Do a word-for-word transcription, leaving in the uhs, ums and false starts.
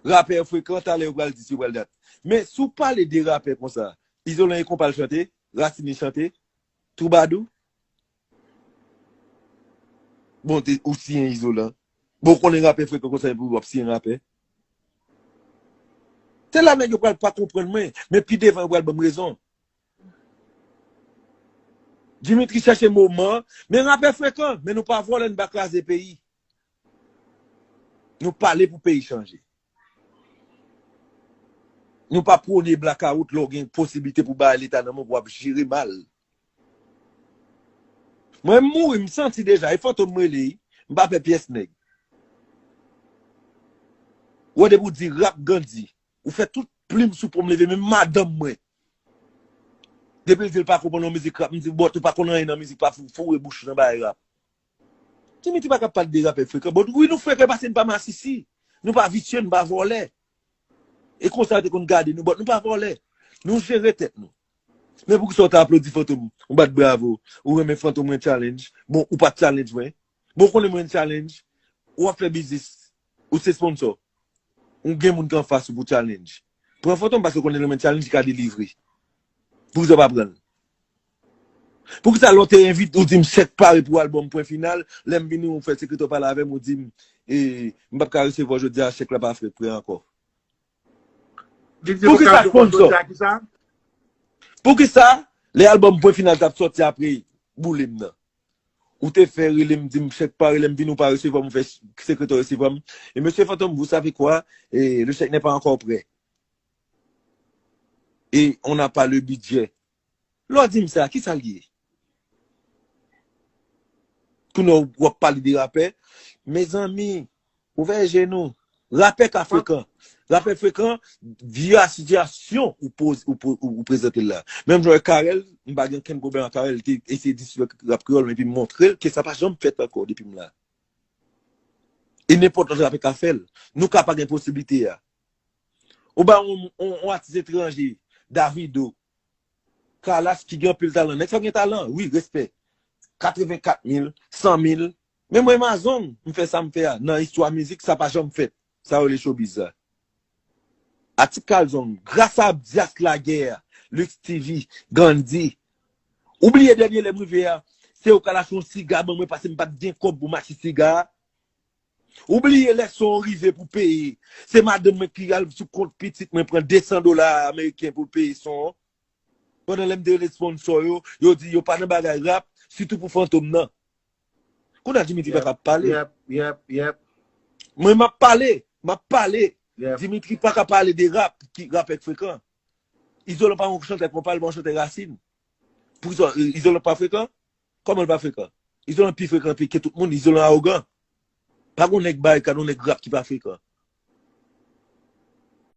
Rapè frekan, talè yo pral di si yo pral dat. Men si w pale de rapè konsa, Izolan e konpa l chante, Rasin li chante, Twoubadou. Bon, te, ou siyen Izolan. Bon, ou konnen rapè frekan konsa, epi w ap siyen rapè. Se la nèg yo pral pa konprann mwen, men pi devan yo pral ban m rezon. Dimitri chèche moman, men rapè frekan, men nou pa vòlè, nou pa kraze peyi. Nou pale pou peyi chanje. Nou pa pwone blakawout lè w gen posiblite pou bay leta nan men w pou w ap jere mal. Mwen m mouri, m santi deja, e Fantom m rele, m pa pè pyès nèg. Ou wè depi w di rap Gandhi, ou fè tout plim sou pon m leve, menm madanm mwen. Depi l di l pa konprann yon mizik rap, m di, bòt ou pa konn anyen nan mizik, pa fou- foure bouch nan bagay rap. Dimitri pa ka pale de rapè frekan. Bon, wi, nou frekan paske n pa masisi. Nou pa visye, n pa vòlè. E konsa yo te konn gade nou, but nou pa vòlè. Nou jere tèt nou. Men poukisa w ta aplodi Fantom? Ou bat bravo. Ou renmen Fantom mwen challenge. Bon, ou pa t challenge mwen. Bon, ou konnen mwen challenge. Ou ap fè biznis. Ou se sponsor. Ou gen moun ki anfas ou pou challenge. Pran Fantom paske ou konnen l renmen challenge, li ka delivre. Poukisa w pa pran l? Poukisa lè w te envite, ou di m chèk pare pou albòm Pwen Final, lè m vini ou fè sekretè w pale avè m, ou di m, e, m p ap ka resevwa jodi a, chèk la pa fèk prè ankò? Poukisa sponsor? Poukisa lè albòm Pwen Final t ap sòti apre boule m nan? Ou te fè rele m, di m chèk pare, lè m vini ou pa resevwa m, ou fè sekretè w resevwa m. E mesye Fantom, vous savez quoi? E, le chèque n'est pas encore prêt. Et on n'a pas le budget. Lè w di m sa, kisa l ye? Kounye a w ap pale de rapè. Mezanmi, ouvè je nou. Rapè ka frekan. Rapè frekan, via sitiyasyon ou poz, ou, po- ou, ou prezante l la. Menm jan Karèl, m pa gen okenn pwoblèm ak Karèl, li te eseye disrespè rap kreyòl, men epi m montre l ke sa pa janm fèt ankò depi m la. E nenpòt lòt rapè ka fè l. Nou ka pa gen posiblite a. Ou ba yon, yon, yon atis etranje, Davido, Kalash ki gen anpil talan. Nèg sa gen talan, wi, respè. Katrevenkat mil, san mil. Men mwen Mazong, m fè sa m fè a. Nan istwa mizik, sa pa janm fèt. Sa yo rele showbiz la. Atik Kalzong, gras a Abdias Laguerre, Lux T V, Gandhi. Ou bliye dènye lè m rive a, se yo Kalash yon siga ban mwen paske m pa t gen kòb pou m achte siga a. Ou bliye lè son an rive pou peye. Se madanm mwen ki al sou kont pitit mwen pran de san dola ameriken pou l peye son an. Pandan lè m te rele sponsor yo, yo di yo pa nan bagay rap, sitou pou Fantom nan. Kounye a Dimitri pa ka pale. Yep, yep, yep. Mwen m ap pale, m ap pale. Dimitri pa ka pale de rap, ki rapè k frekan. Izolan pa yon chantè konpa, li pa yon chantè rasin. Pou Izo- Izolan pa frekan? Kòman l pa frekan? Izolan pi frekan ke tout moun, Izolan awogan. Pa gon nèg barikad, yon nèg rap ki pa frekan.